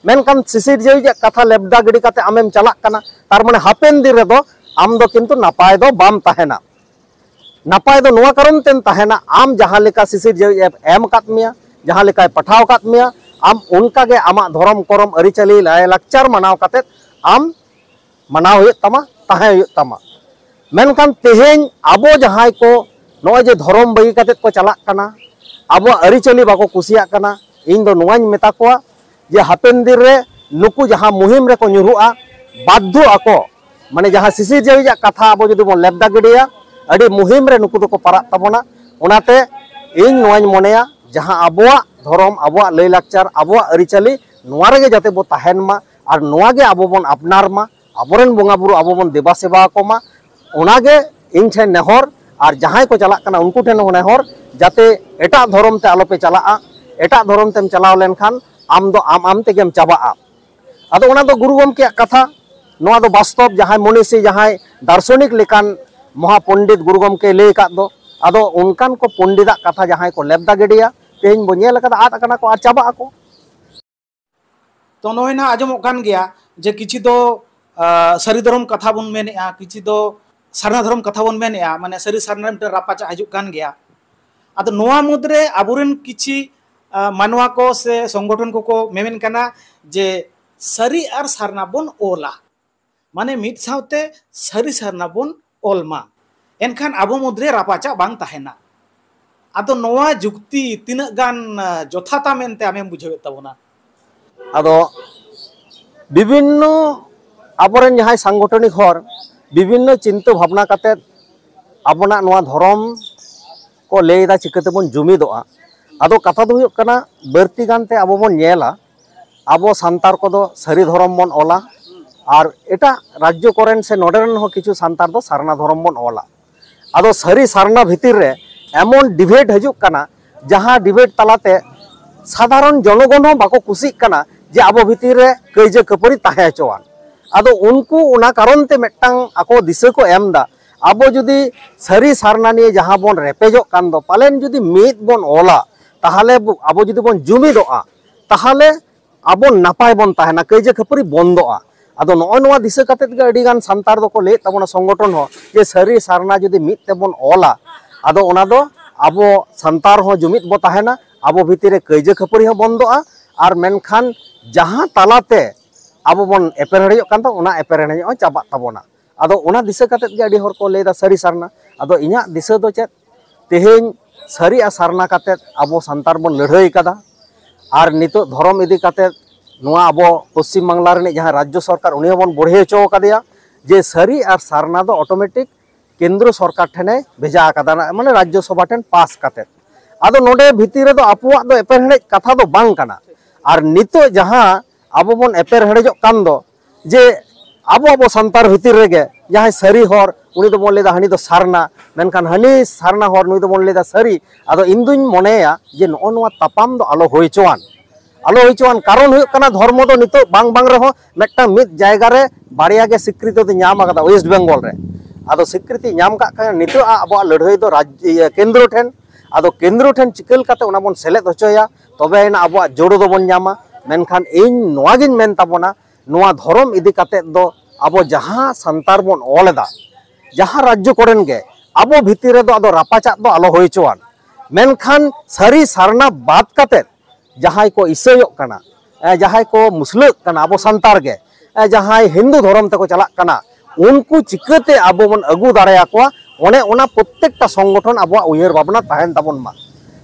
ᱢᱮᱱᱠᱷᱟᱱ ᱥᱤᱥᱤᱨᱡᱟᱹᱣᱤᱡᱟᱜ ᱠᱟᱛᱷᱟ ᱞᱮᱵᱫᱟ ᱜᱤᱰᱤ ᱠᱟᱛᱮ ᱟᱢᱮᱢ ᱪᱟᱞᱟᱜ ᱠᱟᱱᱟ, ᱛᱟᱨ ᱢᱟᱱᱮ ᱦᱟᱯᱮᱱ ᱫᱤᱱ ᱨᱮᱫᱚ ᱟᱢ ᱫᱚ ᱠᱤᱱᱛᱩ ᱱᱟᱯᱟᱭ ᱫᱚ ᱵᱟᱢ ᱛᱟᱦᱮᱱᱟ᱾ ᱱᱟᱯᱟᱭ ᱫᱚ ᱱᱚᱣᱟ ᱠᱟᱨᱚᱱ ᱛᱮᱢ ᱛᱟᱦᱮᱱᱟ, ᱟᱢ ᱡᱟᱦᱟᱸ ᱞᱮᱠᱟ ᱥᱤᱥᱤᱨᱡᱟᱹᱣᱤᱡ ᱮ ᱮᱢ ᱟᱠᱟᱫ ᱢᱮᱭᱟ, ᱡᱟᱦᱟᱸ ᱞᱮᱠᱟᱭ ᱯᱟᱴᱷᱟᱣ ᱟᱠᱟᱫ ᱢᱮᱭᱟ, ᱟᱢ ᱚᱱᱠᱟ ᱜᱮ ᱟᱢᱟᱜ ᱫᱷᱚᱨᱚᱢ ᱠᱚᱨᱚᱢ ᱟᱹᱨᱤᱪᱟᱹᱞᱤ ᱞᱟᱭᱼᱞᱟᱠᱪᱟᱨ ᱢᱟᱱᱟᱣ ᱠᱟᱛᱮᱫ ᱟᱢ ᱢᱟᱱᱟᱣ ᱦᱩᱭᱩᱜ ᱛᱟᱢᱟ, ᱛᱟᱦᱮᱸ ᱦᱩᱭᱩᱜ ᱛᱟᱢᱟ᱾ ᱢᱮᱱᱠᱷᱟᱱ ᱛᱮᱦᱮᱧ ᱟᱵᱚ ᱡᱟᱦᱟᱸᱭ ᱠᱚ ᱱᱚᱜᱼᱚᱭ ᱡᱮ ᱫᱷᱚᱨᱚᱢ ᱵᱟᱹᱜᱤ ᱠᱟᱛᱮᱫ ᱠᱚ ᱪᱟᱞᱟᱜ ᱠᱟᱱᱟ, ᱟᱵᱚᱣᱟᱜ ᱟᱹᱨᱤᱪᱟᱹᱞᱤ ᱵᱟᱠᱚ ᱠᱩᱥᱤᱭᱟᱜ ᱠᱟᱱᱟ, ᱤᱧ ᱫᱚ ᱱᱚᱣᱟᱧ ᱢᱮᱛᱟ ᱠᱚᱣᱟ ᱡᱮ ᱦᱟᱯᱮᱱ ᱫᱤᱱ ᱨᱮ ᱱᱩᱠᱩ ᱡᱟᱦᱟᱸ ᱢᱩᱦᱤᱢ ᱨᱮᱠᱚ ᱧᱩᱨᱦᱩᱜᱼᱟ, ᱵᱟᱫᱽᱫᱷᱚ ᱟᱠᱚ, ᱢᱟᱱᱮ ᱡᱟᱦᱟᱸ ᱥᱤᱥᱤᱨ ᱡᱟᱹᱣᱤᱡᱟᱜ ᱠᱟᱛᱷᱟ ᱟᱵᱚ ᱡᱩᱫᱤ ᱵᱚᱱ ᱞᱮᱵᱫᱟ ᱜᱤᱰᱤᱭᱟ, ᱟᱹᱰᱤ ᱢᱩᱦᱤᱢ ᱨᱮ ᱱᱩᱠᱩ ᱫᱚᱠᱚ ᱯᱟᱲᱟᱜ ᱛᱟᱵᱚᱱᱟ᱾ ᱚᱱᱟᱛᱮ ᱤᱧ ᱱᱚᱣᱟᱧ ᱢᱚᱱᱮᱭᱟ, ᱡᱟᱦᱟᱸ ᱟᱵᱚᱣᱟᱜ ᱫᱷᱚᱨᱚᱢ, ᱟᱵᱚᱣᱟᱜ ᱞᱟᱹᱭᱼᱞᱟᱠᱪᱟᱨ, ᱟᱵᱚᱣᱟᱜ ᱟᱹᱨᱤᱪᱟᱹᱞᱤ, ᱱᱚᱣᱟ ᱨᱮᱜᱮ ᱡᱟᱛᱮ ᱵᱚ ᱛᱟᱦᱮᱱ ᱢᱟ ᱟᱨ ᱱᱚᱣᱟ ᱜᱮ ᱟᱵᱚ ᱵᱚᱱ ᱟᱯᱱᱟᱨ ᱢᱟ, ᱟᱵᱚᱨᱮᱱ ᱵᱚᱸᱜᱟ ᱵᱩᱨᱩ ᱟᱵᱚ ᱵᱚᱱ ᱫᱮᱵᱟ ᱥᱮᱵᱟ ᱟᱠᱚ ᱢᱟ, ᱚᱱᱟᱜᱮ ᱤᱧ ᱴᱷᱮᱱ ᱱᱮᱦᱚᱨ᱾ ᱟᱨ ᱡᱟᱦᱟᱸᱭ ᱠᱚ ᱪᱟᱞᱟᱜ ᱠᱟᱱᱟ ᱩᱱᱠᱩ ᱴᱷᱮᱱ ᱦᱚᱸ ᱱᱮᱦᱚᱨ, ᱡᱟᱛᱮ ᱮᱴᱟᱜ ᱫᱷᱚᱨᱚᱢ ᱛᱮ ᱟᱞᱚᱯᱮ ᱪᱟᱞᱟᱜᱼᱟ᱾ ᱮᱴᱟᱜ ᱫᱷᱚᱨᱚᱢ ᱛᱮᱢ ᱪᱟᱞᱟᱣ ᱞᱮᱱᱠᱷᱟᱱ ᱟᱢ ᱫᱚ ᱟᱢ ᱟᱢ ᱛᱮᱜᱮᱢ ᱪᱟᱵᱟᱜᱼᱟ᱾ ᱟᱫᱚ ᱚᱱᱟ ᱫᱚ ᱜᱩᱨᱩ ᱜᱚᱢᱠᱮᱭᱟᱜ ᱠᱟᱛᱷᱟ, ᱱᱚᱣᱟ ᱫᱚ ᱵᱟᱥᱛᱚᱵ, ᱡᱟᱦᱟᱸᱭ ᱢᱚᱱᱤᱥᱤ, ᱡᱟᱦᱟᱸᱭ ᱫᱟᱨᱥᱚᱱᱤᱠ ᱞᱮᱠᱟᱱ ᱢᱚᱦᱟ ᱯᱚᱱᱰᱤᱛ ᱜᱩᱨᱩ ᱜᱚᱢᱠᱮᱭ ᱞᱟᱹᱭ ᱟᱠᱟᱫ ᱫᱚ᱾ ᱟᱫᱚ ᱚᱱᱠᱟᱱ ᱠᱚ ᱯᱚᱱᱰᱤᱛᱟᱜ ᱠᱟᱛᱷᱟ ᱡᱟᱦᱟᱸᱭ ᱠᱚ ᱞᱮᱵᱫᱟ ᱜᱤᱰᱤᱭᱟ, ᱛᱮᱦᱮᱧ ᱵᱚ ᱧᱮᱞ ᱟᱠᱟᱫᱟ, ᱟᱫ ᱟᱠᱟᱱᱟ ᱠᱚ ᱟᱨ ᱪᱟᱵᱟᱜ ᱟᱠᱚ᱾ ᱛᱚ ᱱᱚᱜᱼᱚᱭ ᱱᱟᱦᱟᱜ ᱟᱸᱡᱚᱢᱚᱜ ᱠᱟᱱ ᱜᱮᱭᱟ ᱡᱮ ᱠᱤᱪᱷᱤ ᱫᱚ ᱟᱸ, ᱥᱟᱹᱨᱤ ᱫᱷᱚᱨᱚᱢ ᱠᱟᱛᱷᱟ ᱵᱚᱱ ᱢᱮᱱᱮᱜᱼᱟ, ᱠᱤᱪᱷᱤ ᱫᱚ ᱥᱟᱨᱱᱟ ᱫᱷᱚᱨᱚᱢ ᱠᱟᱛᱷᱟ ᱵᱚᱱ ᱢᱮᱱᱮᱫᱼᱟ, ᱢᱟᱱᱮ ᱥᱟᱹᱨᱤ ᱥᱟᱨᱱᱟ ᱨᱮ ᱢᱤᱫᱴᱮᱱ ᱨᱟᱯᱟᱪᱟᱜ ᱦᱤᱡᱩᱜ ᱠᱟᱱ ᱜᱮᱭᱟ᱾ ᱟᱫᱚ ᱱᱚᱣᱟ ᱢᱩᱫᱽᱨᱮ ᱟᱵᱚᱨᱮᱱ ᱠᱤᱪᱷᱤ ᱟᱸ, ᱢᱟᱱᱣᱟ ᱠᱚ ᱥᱮ ᱥᱚᱝᱜᱚᱴᱷᱚᱱ ᱠᱚᱠᱚ ᱢᱮᱢᱮᱱ ᱠᱟᱱᱟ ᱡᱮ ᱥᱟᱹᱨᱤ ᱟᱨ ᱥᱟᱨᱱᱟ ᱵᱚᱱ ᱚᱞᱟ, ᱢᱟᱱᱮ ᱢᱤᱫ ᱥᱟᱶᱛᱮ ᱥᱟᱹᱨᱤ ᱥᱟᱨᱱᱟ ᱵᱚᱱ ᱚᱞ ᱢᱟ, ᱮᱱᱠᱷᱟᱱ ᱟᱵᱚ ᱢᱩᱫᱽᱨᱮ ᱨᱟᱯᱟᱪᱟᱜ ᱵᱟᱝ ᱛᱟᱦᱮᱱᱟ᱾ ᱟᱫᱚ ᱱᱚᱣᱟ ᱡᱩᱠᱛᱤ ᱛᱤᱱᱟᱹᱜ ᱜᱟᱱ ᱟᱸ, ᱡᱚᱛᱷᱟᱛᱟ ᱢᱮᱱᱛᱮ ᱟᱢᱮᱢ ᱵᱩᱡᱷᱟᱹᱣᱮᱫ ᱛᱟᱵᱚᱱᱟ? ᱟᱫᱚ ᱵᱤᱵᱷᱤᱱᱱᱚ ᱟᱵᱚᱨᱮᱱ ᱡᱟᱦᱟᱸᱭ ᱥᱟᱝᱜᱚᱴᱷᱚᱱᱤᱠ ᱦᱚᱲ ᱵᱤᱵᱷᱤᱱᱱᱚ ᱪᱤᱱᱛᱟᱹ ᱵᱷᱟᱵᱽᱱᱟ ᱠᱟᱛᱮᱫ ᱟᱵᱚᱱᱟᱜ ᱱᱚᱣᱟ ᱫᱷᱚᱨᱚᱢ ᱠᱚ ᱞᱟᱹᱭ ᱮᱫᱟ ᱪᱤᱠᱟᱹ ᱛᱮᱵᱚᱱ ᱡᱩᱢᱤᱫᱚᱜᱼᱟ᱾ ᱟᱫᱚ ᱠᱟᱛᱷᱟ ᱫᱚ ᱦᱩᱭᱩᱜ ᱠᱟᱱᱟ, ᱵᱟᱹᱲᱛᱤ ᱜᱟᱱᱛᱮ ᱟᱵᱚ ᱵᱚᱱ ᱧᱮᱞᱟ, ᱟᱵᱚ ᱥᱟᱱᱛᱟᱲ ᱠᱚᱫᱚ ᱥᱟᱹᱨᱤ ᱫᱷᱚᱨᱚᱢ ᱵᱚᱱ ᱚᱞᱟ, ᱟᱨ ᱮᱴᱟᱜ ᱨᱟᱡᱽᱡᱚ ᱠᱚᱨᱮᱱ ᱥᱮ ᱱᱚᱰᱮ ᱨᱮᱱ ᱦᱚᱸ ᱠᱤᱪᱷᱩ ᱥᱟᱱᱛᱟᱲ ᱫᱚ ᱥᱟᱨᱱᱟ ᱫᱷᱚᱨᱚᱢ ᱵᱚᱱ ᱚᱞᱟ᱾ ᱟᱫᱚ ᱥᱟᱹᱨᱤ ᱥᱟᱨᱱᱟ ᱵᱷᱤᱛᱤᱨ ᱨᱮ ᱮᱢᱚᱱ ᱰᱤᱵᱮᱴ ᱦᱤᱡᱩᱜ ᱠᱟᱱᱟ, ᱡᱟᱦᱟᱸ ᱰᱤᱵᱮᱴ ᱛᱟᱞᱟᱛᱮ ᱥᱟᱫᱷᱟᱨᱚᱱ ᱡᱚᱱᱚᱜᱚᱱ ᱦᱚᱸ ᱵᱟᱠᱚ ᱠᱩᱥᱤᱜ ᱠᱟᱱᱟ ᱡᱮ ᱟᱵᱚ ᱵᱷᱤᱛᱤᱨ ᱨᱮ ᱠᱟᱹᱭᱡᱟᱹ ᱠᱷᱟᱹᱯᱟᱹᱨᱤ ᱛᱟᱦᱮᱸ ᱦᱚᱪᱚᱣᱟᱱ᱾ ᱟᱫᱚ ᱩᱱᱠᱩ ᱚᱱᱟ ᱠᱟᱨᱚᱱ ᱛᱮ ᱢᱤᱫᱴᱟᱝ ᱟᱠᱚ ᱫᱤᱥᱟᱹ ᱠᱚ ᱮᱢ ᱮᱫᱟ, ᱟᱵᱚ ᱡᱩᱫᱤ ᱥᱟᱹᱨᱤ ᱥᱟᱨᱱᱟ ᱱᱤᱭᱮ ᱡᱟᱦᱟᱸ ᱵᱚᱱ ᱨᱮᱯᱮᱡᱚᱜ ᱠᱟᱱ ᱫᱚ, ᱯᱟᱞᱮᱱ ᱡᱩᱫᱤ ᱢᱤᱫ ᱵᱚᱱ ᱚᱞᱟ, ᱛᱟᱦᱚᱞᱮ ᱵᱚ-, ᱟᱵᱚ ᱡᱩᱫᱤ ᱵᱚᱱ ᱡᱩᱢᱤᱫᱚᱜᱼᱟ, ᱛᱟᱦᱚᱞᱮ ᱟᱵᱚ ᱱᱟᱯᱟᱭ ᱵᱚᱱ ᱛᱟᱦᱮᱱᱟ, ᱠᱟᱹᱭᱡᱟᱹ ᱠᱷᱟᱹᱯᱟᱹᱨᱤ ᱵᱚᱱᱫᱚᱜᱼᱟ᱾ ᱟᱫᱚ ᱱᱚᱜᱼᱚᱭ ᱱᱚᱣᱟ ᱫᱤᱥᱟᱹ ᱠᱟᱛᱮᱫ ᱜᱮ ᱟᱹᱰᱤ ᱜᱟᱱ ᱥᱟᱱᱛᱟᱲ ᱫᱚᱠᱚ ᱞᱟᱹᱭᱮᱫ ᱛᱟᱵᱚᱱᱟ, ᱥᱚᱝᱜᱚᱴᱷᱚᱱ ᱦᱚᱸ, ᱡᱮ ᱥᱟᱹᱨᱤ ᱥᱟᱨᱱᱟ ᱡᱩᱫᱤ ᱢᱤᱫ ᱛᱮᱵᱚᱱ ᱚᱞᱟ, ᱟᱫᱚ ᱚᱱᱟ ᱫᱚ ᱟᱵᱚ ᱥᱟᱱᱛᱟᱲ ᱦᱚᱸ ᱡᱩᱢᱤᱫ ᱵᱚ ᱛᱟᱦᱮᱱᱟ, ᱟᱵᱚ ᱵᱷᱤᱛᱤᱨ ᱨᱮ ᱠᱟᱹᱭᱡᱟᱹ ᱠᱷᱟᱹᱯᱟᱹᱨᱤ ᱦᱚᱸ ᱵᱚᱱᱫᱚᱜᱼᱟ, ᱟᱨ ᱢᱮᱱᱠᱷᱟᱱ ᱡᱟᱦᱟᱸ ᱛᱟᱞᱟᱛᱮ ᱟᱵᱚ ᱵᱚᱱ ᱮᱯᱮᱨᱦᱮᱸᱰᱮᱡᱚᱜ ᱠᱟᱱ ᱫᱚ, ᱚᱱᱟ ᱮᱯᱮᱨᱦᱮᱸᱰᱮᱡᱚᱜ ᱦᱚᱸ ᱪᱟᱵᱟᱜ ᱛᱟᱵᱚᱱᱟ᱾ ᱟᱫᱚ ᱚᱱᱟ ᱫᱤᱥᱟᱹ ᱠᱟᱛᱮᱫ ᱜᱮ ᱟᱹᱰᱤ ᱦᱚᱲ ᱠᱚ ᱞᱟᱹᱭᱫᱟ ᱥᱟᱹᱨᱤ ᱥᱟᱨᱱᱟ᱾ ᱟᱫᱚ ᱤᱧᱟᱹᱜ ᱫᱤᱥᱟᱹ ᱫᱚ ᱪᱮᱫ, ᱛᱮᱦᱮᱧ ᱥᱟᱹᱨᱤ ᱟᱨ ᱥᱟᱨᱱᱟ ᱠᱟᱛᱮᱫ ᱟᱵᱚ ᱥᱟᱱᱛᱟᱲ ᱵᱚᱱ ᱞᱟᱹᱲᱦᱟᱹᱭ ᱠᱟᱫᱟ, ᱟᱨ ᱱᱤᱛᱚᱜ ᱫᱷᱚᱨᱚᱢ ᱤᱫᱤ ᱠᱟᱛᱮᱫ ᱱᱚᱣᱟ ᱟᱵᱚ ᱯᱚᱥᱪᱤᱢ ᱵᱟᱝᱞᱟ ᱨᱤᱱᱤᱡ ᱡᱟᱦᱟᱸ ᱨᱟᱡᱽᱡᱚ ᱥᱚᱨᱠᱟᱨ, ᱩᱱᱤ ᱦᱚᱸᱵᱚᱱ ᱵᱚᱲᱦᱮ ᱦᱚᱪᱚ ᱟᱠᱟᱫᱮᱭᱟ, ᱡᱮ ᱥᱟᱹᱨᱤ ᱟᱨ ᱥᱟᱨᱱᱟ ᱫᱚ ᱚᱴᱳᱢᱮᱴᱤᱠ ᱠᱮᱱᱫᱨᱚ ᱥᱚᱨᱠᱟᱨ ᱴᱷᱮᱱᱮ ᱵᱷᱮᱡᱟ ᱟᱠᱟᱫᱟ, ᱢᱟᱱᱮ ᱨᱟᱡᱽᱡᱚ ᱥᱚᱵᱷᱟ ᱴᱷᱮᱱ ᱯᱟᱥ ᱠᱟᱛᱮᱫ᱾ ᱟᱫᱚ ᱱᱚᱰᱮ ᱵᱷᱤᱛᱤᱨ ᱨᱮᱫᱚ ᱟᱵᱚᱣᱟᱜ ᱫᱚ ᱮᱯᱮᱨᱦᱮᱸᱰᱮᱡ ᱠᱟᱛᱷᱟ ᱫᱚ ᱵᱟᱝ ᱠᱟᱱᱟ᱾ ᱟᱨ ᱱᱤᱛᱚᱜ ᱡᱟᱦᱟᱸ ᱟᱵᱚ ᱵᱚᱱ ᱮᱯᱮᱨᱦᱮᱸᱰᱮᱡᱚᱜ ᱠᱟᱱ ᱫᱚ, ᱡᱮ ᱟᱵᱚ, ᱟᱵᱚ ᱥᱟᱱᱛᱟᱲ ᱵᱷᱤᱛᱤᱨ ᱨᱮᱜᱮ ᱡᱟᱦᱟᱸᱭ ᱥᱟᱹᱨᱤ ᱦᱚᱲ, ᱩᱱᱤ ᱫᱚᱵᱚᱱ ᱞᱟᱹᱭᱫᱟ ᱦᱟᱹᱱᱤ ᱫᱚ ᱥᱟᱨᱱᱟ, ᱢᱮᱱᱠᱷᱟᱱ ᱦᱟᱹᱱᱤ ᱥᱟᱨᱱᱟ ᱦᱚᱲ, ᱱᱩᱭ ᱫᱚᱵᱚᱱ ᱞᱟᱹᱭᱫᱟ ᱥᱟᱹᱨᱤ᱾ ᱟᱫᱚ ᱤᱧ ᱫᱩᱧ ᱢᱚᱱᱮᱭᱟ ᱡᱮ ᱱᱚᱜᱼᱚ ᱱᱚᱣᱟ ᱛᱟᱯᱟᱢ ᱫᱚ ᱟᱞᱚ ᱦᱩᱭ ᱦᱚᱪᱚᱣᱟᱱ, ᱟᱞᱚ ᱦᱩᱭ ᱦᱚᱪᱚᱣᱟᱱ᱾ ᱠᱟᱨᱚᱱ ᱦᱩᱭᱩᱜ ᱠᱟᱱᱟ, ᱫᱷᱚᱨᱢᱚ ᱫᱚ ᱱᱤᱛᱚᱜ ᱵᱟᱝ, ᱵᱟᱝ ᱨᱮᱦᱚᱸ ᱢᱤᱫᱴᱟᱝ ᱢᱤᱫ ᱡᱟᱭᱜᱟ ᱨᱮ ᱵᱟᱨᱭᱟ ᱜᱮ ᱥᱤᱠᱨᱤᱛᱤ ᱫᱚ ᱧᱟᱢ ᱟᱠᱟᱫᱟ ᱳᱭᱮᱥᱴ ᱵᱮᱝᱜᱚᱞ ᱨᱮ᱾ ᱟᱫᱚ ᱥᱤᱠᱨᱤᱛᱤ ᱧᱟᱢ ᱠᱟᱜ ᱠᱷᱟᱱ ᱱᱤᱛᱚᱜ ᱟᱵᱚᱣᱟᱜ ᱞᱟᱹᱲᱦᱟᱹᱭ ᱫᱚ ᱨᱟᱡᱽ, ᱤᱭᱟᱹ, ᱠᱮᱱᱫᱨᱚ ᱴᱷᱮᱱ᱾ ᱟᱫᱚ ᱠᱮᱱᱫᱨᱚ ᱴᱷᱮᱱ ᱪᱤᱠᱟᱹ ᱞᱮᱠᱟᱛᱮ ᱚᱱᱟ ᱵᱚᱱ ᱥᱮᱞᱮᱫ ᱦᱚᱪᱚᱭᱟ, ᱛᱚᱵᱮ ᱟᱱᱟᱜ ᱟᱵᱚᱣᱟᱜ ᱡᱳᱲᱳ ᱫᱚᱵᱚᱱ ᱧᱟᱢᱟ᱾ ᱢᱮᱱᱠᱷᱟᱱ ᱤᱧ ᱱᱚᱣᱟ ᱜᱤᱧ ᱢᱮᱱ ᱛᱟᱵᱚᱱᱟ, ᱱᱚᱣᱟ ᱫᱷᱚᱨᱚᱢ ᱤᱫᱤ ᱠᱟᱛᱮᱫ ᱫᱚ ᱟᱵᱚ ᱡᱟᱦᱟᱸ ᱥᱟᱱᱛᱟᱲ ᱵᱚᱱ ᱚᱞ ᱮᱫᱟ, ᱡᱟᱦᱟᱸ ᱨᱟᱡᱽᱡᱚ ᱠᱚᱨᱮᱱ ᱜᱮ ᱟᱵᱚ ᱵᱷᱤᱛᱤᱨ ᱨᱮᱫᱚ ᱟᱫᱚ ᱨᱟᱯᱟᱪᱟᱜ ᱫᱚ ᱟᱞᱚ ᱦᱩᱭ ᱦᱚᱪᱚᱣᱟᱱ᱾ ᱢᱮᱱᱠᱷᱟᱱ ᱥᱟᱹᱨᱤ ᱥᱟᱨᱱᱟ ᱵᱟᱫ ᱠᱟᱛᱮᱫ ᱡᱟᱦᱟᱸᱭ ᱠᱚ ᱤᱥᱟᱹᱭᱚᱜ ᱠᱟᱱᱟ, ᱮ, ᱡᱟᱦᱟᱸᱭ ᱠᱚ ᱢᱩᱥᱞᱟᱹᱜ ᱠᱟᱱᱟ ᱟᱵᱚ ᱥᱟᱱᱛᱟᱲ ᱜᱮ, ᱮ, ᱡᱟᱦᱟᱸᱭ ᱦᱤᱱᱫᱩ ᱫᱷᱚᱨᱚᱢ ᱛᱮᱠᱚ ᱪᱟᱞᱟᱜ ᱠᱟᱱᱟ, ᱩᱱᱠᱩ ᱪᱤᱠᱟᱹᱛᱮ ᱟᱵᱚ ᱵᱚᱱ ᱟᱹᱜᱩ ᱫᱟᱲᱮᱭᱟᱠᱚᱣᱟ, ᱚᱱᱮ ᱚᱱᱟ ᱯᱨᱚᱛᱛᱮᱠᱴᱟ ᱥᱚᱝᱜᱚᱴᱷᱚᱱ ᱟᱵᱚᱣᱟᱜ ᱩᱭᱦᱟᱹᱨ ᱵᱷᱟᱵᱽᱱᱟ ᱛᱟᱦᱮᱱ ᱛᱟᱵᱚᱱ ᱢᱟ᱾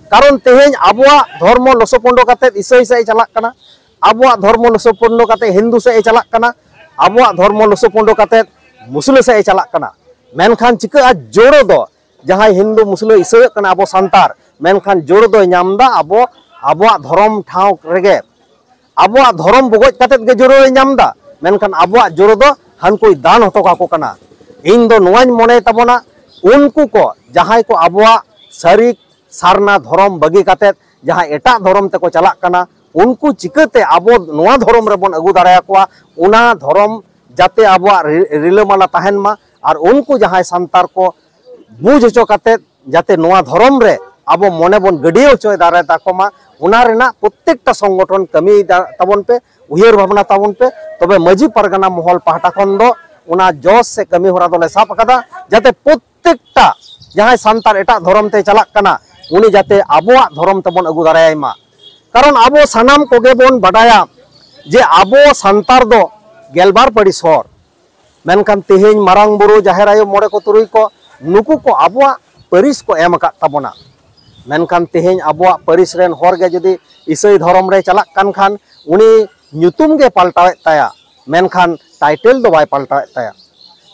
ᱠᱟᱨᱚᱱ ᱛᱮᱦᱮᱧ ᱟᱵᱚᱣᱟᱜ ᱫᱷᱚᱨᱢᱚ ᱞᱚᱥᱚᱯᱚᱸᱰᱚ ᱠᱟᱛᱮᱫ ᱤᱥᱟᱹᱭ ᱥᱮᱫ ᱮ ᱪᱟᱞᱟᱜ ᱠᱟᱱᱟ, ᱟᱵᱚᱣᱟᱜ ᱫᱷᱚᱨᱢᱚ ᱞᱚᱥᱚᱯᱚᱸᱰᱚ ᱠᱟᱛᱮᱫ ᱦᱤᱱᱫᱩ ᱥᱮᱫ ᱮ ᱪᱟᱞᱟᱜ ᱠᱟᱱᱟ, ᱟᱵᱚᱣᱟᱜ ᱫᱷᱚᱨᱢᱚ ᱞᱚᱥᱚᱯᱚᱸᱰᱚ ᱠᱟᱛᱮᱫ ᱢᱩᱥᱞᱟᱹ ᱥᱮᱫ ᱮ ᱪᱟᱞᱟᱜ ᱠᱟᱱᱟ᱾ ᱢᱮᱱᱠᱷᱟᱱ ᱪᱤᱠᱟᱹᱜᱼᱟ, ᱡᱳᱲᱳ ᱫᱚ ᱡᱟᱦᱟᱸᱭ ᱦᱤᱱᱫᱩ ᱢᱩᱥᱞᱟᱹ ᱤᱥᱟᱹᱭᱚᱜ ᱠᱟᱱᱟ ᱟᱵᱚ ᱥᱟᱱᱛᱟᱲ, ᱢᱮᱱᱠᱷᱟᱱ ᱡᱳᱲᱳ ᱫᱚᱭ ᱧᱟᱢ ᱮᱫᱟ ᱟᱵᱚ, ᱟᱵᱚᱣᱟᱜ ᱫᱷᱚᱨᱚᱢ ᱴᱷᱟᱶ ᱨᱮᱜᱮ᱾ ᱟᱵᱚᱣᱟᱜ ᱫᱷᱚᱨᱚᱢ ᱵᱚᱜᱚᱡ ᱠᱟᱛᱮᱫ ᱜᱮ ᱡᱳᱲᱳᱭ ᱧᱟᱢ ᱮᱫᱟ, ᱢᱮᱱᱠᱷᱟᱱ ᱟᱵᱚᱣᱟᱜ ᱡᱳᱲᱳ ᱫᱚ ᱦᱟᱱᱠᱩᱭ ᱫᱟᱱ ᱦᱚᱴᱚ ᱠᱟᱠᱚ ᱠᱟᱱᱟ᱾ ᱤᱧ ᱫᱚ ᱱᱚᱣᱟᱧ ᱢᱚᱱᱮ ᱛᱟᱵᱚᱱᱟ, ᱩᱱᱠᱩ ᱠᱚ ᱡᱟᱦᱟᱸᱭ ᱠᱚ ᱟᱵᱚᱣᱟᱜ ᱥᱟᱹᱨᱤ ᱥᱟᱨᱱᱟ ᱫᱷᱚᱨᱚᱢ ᱵᱟᱹᱜᱤ ᱠᱟᱛᱮᱫ ᱡᱟᱦᱟᱸ ᱮᱴᱟᱜ ᱫᱷᱚᱨᱚᱢ ᱛᱮᱠᱚ ᱪᱟᱞᱟᱜ ᱠᱟᱱᱟ, ᱩᱱᱠᱩ ᱪᱤᱠᱟᱹᱛᱮ ᱟᱵᱚ ᱱᱚᱣᱟ ᱫᱷᱚᱨᱚᱢ ᱨᱮᱵᱚᱱ ᱟᱹᱜᱩ ᱫᱟᱲᱮᱭᱟᱠᱚᱣᱟ? ᱚᱱᱟ ᱫᱷᱚᱨᱚᱢ ᱡᱟᱛᱮ ᱟᱵᱚᱣᱟᱜ ᱨᱤ-, ᱨᱤᱞᱟᱹᱢᱟᱞᱟ ᱛᱟᱦᱮᱱ ᱢᱟ, ᱟᱨ ᱩᱱᱠᱩ ᱡᱟᱦᱟᱸᱭ ᱥᱟᱱᱛᱟᱲ ᱠᱚ ᱵᱩᱡᱽ ᱦᱚᱪᱚ ᱠᱟᱛᱮᱫ ᱡᱟᱛᱮ ᱱᱚᱣᱟ ᱫᱷᱚᱨᱚᱢ ᱨᱮ ᱟᱵᱚ ᱢᱚᱱᱮ ᱵᱚᱱ ᱜᱟᱹᱰᱭᱟᱹᱣ ᱦᱚᱪᱚᱭ ᱫᱟᱲᱮ ᱛᱟᱠᱚ ᱢᱟ, ᱚᱱᱟ ᱨᱮᱱᱟᱜ ᱯᱨᱚᱛᱛᱮᱠᱴᱟ ᱥᱚᱝᱜᱚᱴᱷᱚᱱ ᱠᱟᱹᱢᱤ ᱫᱟ-, ᱛᱟᱵᱚᱱ ᱯᱮ, ᱩᱭᱦᱟᱹᱨ ᱵᱷᱟᱵᱽᱱᱟ ᱛᱟᱵᱚᱱ ᱯᱮ᱾ ᱛᱚᱵᱮ ᱢᱟᱹᱡᱷᱤ ᱯᱟᱨᱜᱟᱱᱟ ᱢᱚᱦᱚᱞ ᱯᱟᱦᱴᱟ ᱠᱷᱚᱱ ᱫᱚ ᱚᱱᱟ ᱡᱚᱥ ᱥᱮ ᱠᱟᱹᱢᱤ ᱦᱚᱨᱟ ᱫᱚᱞᱮ ᱥᱟᱵ ᱟᱠᱟᱫᱟ, ᱡᱟᱛᱮ ᱯᱨᱚᱛᱛᱮᱠᱴᱟ ᱡᱟᱦᱟᱸᱭ ᱥᱟᱱᱛᱟᱲ ᱮᱴᱟᱜ ᱫᱷᱚᱨᱚᱢ ᱛᱮ ᱪᱟᱞᱟᱜ ᱠᱟᱱᱟ, ᱩᱱᱤ ᱡᱟᱛᱮ ᱟᱵᱚᱣᱟᱜ ᱫᱷᱚᱨᱚᱢ ᱛᱮᱵᱚᱱ ᱟᱹᱜᱩ ᱫᱟᱲᱮᱭᱟᱭ ᱢᱟ᱾ ᱠᱟᱨᱚᱱ ᱟᱵᱚ ᱥᱟᱱᱟᱢ ᱠᱚᱜᱮ ᱵᱚᱱ ᱵᱟᱰᱟᱭᱟ ᱡᱮ ᱟᱵᱚ ᱥᱟᱱᱛᱟᱲ ᱫᱚ ᱜᱮᱞᱵᱟᱨ ᱯᱟᱹᱨᱤᱥ ᱦᱚᱲ, ᱢᱮᱱᱠᱷᱟᱱ ᱛᱮᱦᱮᱧ ᱢᱟᱨᱟᱝ ᱵᱩᱨᱩ, ᱡᱟᱦᱮᱨ ᱟᱭᱳ, ᱢᱚᱬᱮ ᱠᱚ, ᱛᱩᱨᱩᱭ ᱠᱚ, ᱱᱩᱠᱩ ᱠᱚ ᱟᱵᱚᱣᱟᱜ ᱯᱟᱹᱨᱤᱥ ᱠᱚ ᱮᱢ ᱟᱠᱟᱫ ᱛᱟᱵᱚᱱᱟ᱾ ᱢᱮᱱᱠᱷᱟᱱ ᱛᱮᱦᱮᱧ ᱟᱵᱚᱣᱟᱜ ᱯᱟᱹᱨᱤᱥ ᱨᱮᱱ ᱦᱚᱲ ᱜᱮ ᱡᱩᱫᱤ ᱤᱥᱟᱹᱭ ᱫᱷᱚᱨᱚᱢ ᱨᱮ ᱪᱟᱞᱟᱜ ᱠᱟᱱ ᱠᱷᱟᱱ, ᱩᱱᱤ ᱧᱩᱛᱩᱢ ᱜᱮ ᱯᱟᱞᱴᱟᱣᱮᱫ ᱛᱟᱭᱟ, ᱢᱮᱱᱠᱷᱟᱱ ᱴᱟᱭᱴᱮᱞ ᱫᱚ ᱵᱟᱭ ᱯᱟᱞᱴᱟᱣᱮᱫ ᱛᱟᱭᱟ᱾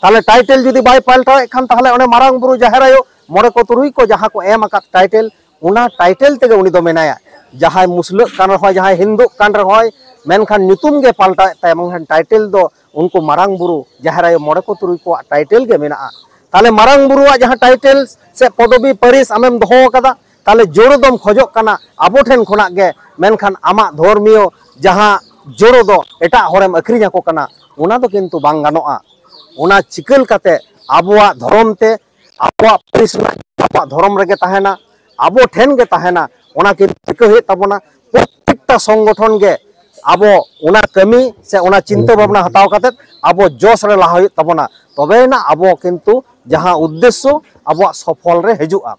ᱛᱟᱦᱚᱞᱮ ᱴᱟᱭᱴᱮᱞ ᱡᱩᱫᱤ ᱵᱟᱭ ᱯᱟᱞᱴᱟᱣᱮᱫ ᱠᱷᱟᱱ, ᱛᱟᱦᱚᱞᱮ ᱚᱱᱮ ᱢᱟᱨᱟᱝ ᱵᱩᱨᱩ, ᱡᱟᱦᱮᱨ ᱟᱭᱳ, ᱢᱚᱬᱮ ᱠᱚ, ᱛᱩᱨᱩᱭ ᱠᱚ ᱡᱟᱦᱟᱸ ᱠᱚ ᱮᱢ ᱟᱠᱟᱫ ᱴᱟᱭᱴᱮᱞ, ᱚᱱᱟ ᱴᱟᱭᱴᱮᱞ ᱛᱮᱜᱮ ᱩᱱᱤ ᱫᱚ ᱢᱮᱱᱟᱭᱟ᱾ ᱡᱟᱦᱟᱸᱭ ᱢᱩᱥᱞᱟᱹᱜ ᱠᱟᱱ ᱨᱮᱦᱚᱸᱭ, ᱡᱟᱦᱟᱸᱭ ᱦᱤᱱᱫᱩᱜ ᱠᱟᱱ ᱨᱮᱦᱚᱸᱭ, ᱢᱮᱱᱠᱷᱟᱱ ᱧᱩᱛᱩᱢ ᱜᱮ ᱯᱟᱞᱴᱟᱣᱮᱫ ᱛᱟᱭᱟ, ᱢᱮᱱᱠᱷᱟᱱ ᱴᱟᱭᱴᱮᱞ ᱫᱚ ᱩᱱᱠᱩ ᱢᱟᱨᱟᱝ ᱵᱩᱨᱩ, ᱡᱟᱦᱮᱨ ᱟᱭᱳ, ᱢᱚᱬᱮ ᱠᱚ, ᱛᱩᱨᱩᱭ ᱠᱚᱣᱟᱜ ᱴᱟᱭᱴᱮᱞ ᱜᱮ ᱢᱮᱱᱟᱜᱼᱟ᱾ ᱛᱟᱦᱞᱮ ᱢᱟᱨᱟᱝ ᱵᱩᱨᱩᱣᱟᱜ ᱡᱟᱦᱟᱸ ᱴᱟᱭᱴᱮᱞ ᱥᱮ ᱯᱚᱫᱚᱵᱤ ᱯᱟᱹᱨᱤᱥ ᱟᱢᱮᱢ ᱫᱚᱦᱚ ᱟᱠᱟᱫᱟ, ᱛᱟᱦᱞᱮ ᱡᱳᱲᱳ ᱫᱚᱢ ᱠᱷᱚᱡᱚᱜ ᱠᱟᱱᱟ ᱟᱵᱚ ᱴᱷᱮᱱ ᱠᱷᱚᱱᱟᱜ ᱜᱮ, ᱢᱮᱱᱠᱷᱟᱱ ᱟᱢᱟᱜ ᱫᱷᱚᱨᱢᱤᱭᱚ ᱡᱟᱦᱟᱸ ᱡᱳᱲᱳ ᱫᱚ ᱮᱴᱟᱜ ᱦᱚᱲᱮᱢ ᱟᱹᱠᱷᱨᱤᱧ ᱟᱠᱚ ᱠᱟᱱᱟ, ᱚᱱᱟ ᱫᱚ ᱠᱤᱱᱛᱩ ᱵᱟᱝ ᱜᱟᱱᱚᱜᱼᱟ᱾ ᱚᱱᱟ ᱪᱤᱠᱟᱹ ᱞᱮᱠᱟᱛᱮ ᱟᱵᱚᱣᱟᱜ ᱫᱷᱚᱨᱚᱢ ᱛᱮ, ᱟᱵᱚᱣᱟᱜ ᱯᱟᱹᱨᱤᱥ ᱨᱮᱱᱟᱜ, ᱟᱵᱚᱣᱟᱜ ᱫᱷᱚᱨᱚᱢ ᱨᱮᱜᱮ ᱛᱟᱦᱮᱱᱟ, ᱟᱵᱚ ᱴᱷᱮᱱ ᱜᱮ ᱛᱟᱦᱮᱱᱟ, ᱚᱱᱟ ᱠᱤᱱᱛᱩ ᱪᱤᱠᱟᱹ ᱦᱩᱭᱩᱜ ᱛᱟᱵᱚᱱᱟ? ᱯᱨᱚᱛᱛᱮᱠᱴᱟ ᱥᱚᱝᱜᱚᱴᱷᱚᱱ ᱜᱮ ᱟᱵᱚ ᱚᱱᱟ ᱠᱟᱹᱢᱤ ᱥᱮ ᱚᱱᱟ ᱪᱤᱱᱛᱟᱹ ᱵᱷᱟᱵᱽᱱᱟ ᱦᱟᱛᱟᱣ ᱠᱟᱛᱮ ᱟᱵᱚ ᱡᱚᱥ ᱨᱮ ᱞᱟᱦᱟ ᱦᱩᱭᱩᱜ ᱛᱟᱵᱚᱱᱟ᱾ ᱛᱚᱵᱮᱭᱮᱱᱟ ᱟᱵᱚ ᱠᱤᱱᱛᱩ ᱡᱟᱦᱟᱸ ᱩᱫᱽᱫᱮᱥᱥᱚ ᱟᱵᱚᱣᱟᱜ ᱥᱚᱯᱷᱚᱞ ᱨᱮ ᱦᱤᱡᱩᱜᱼᱟ᱾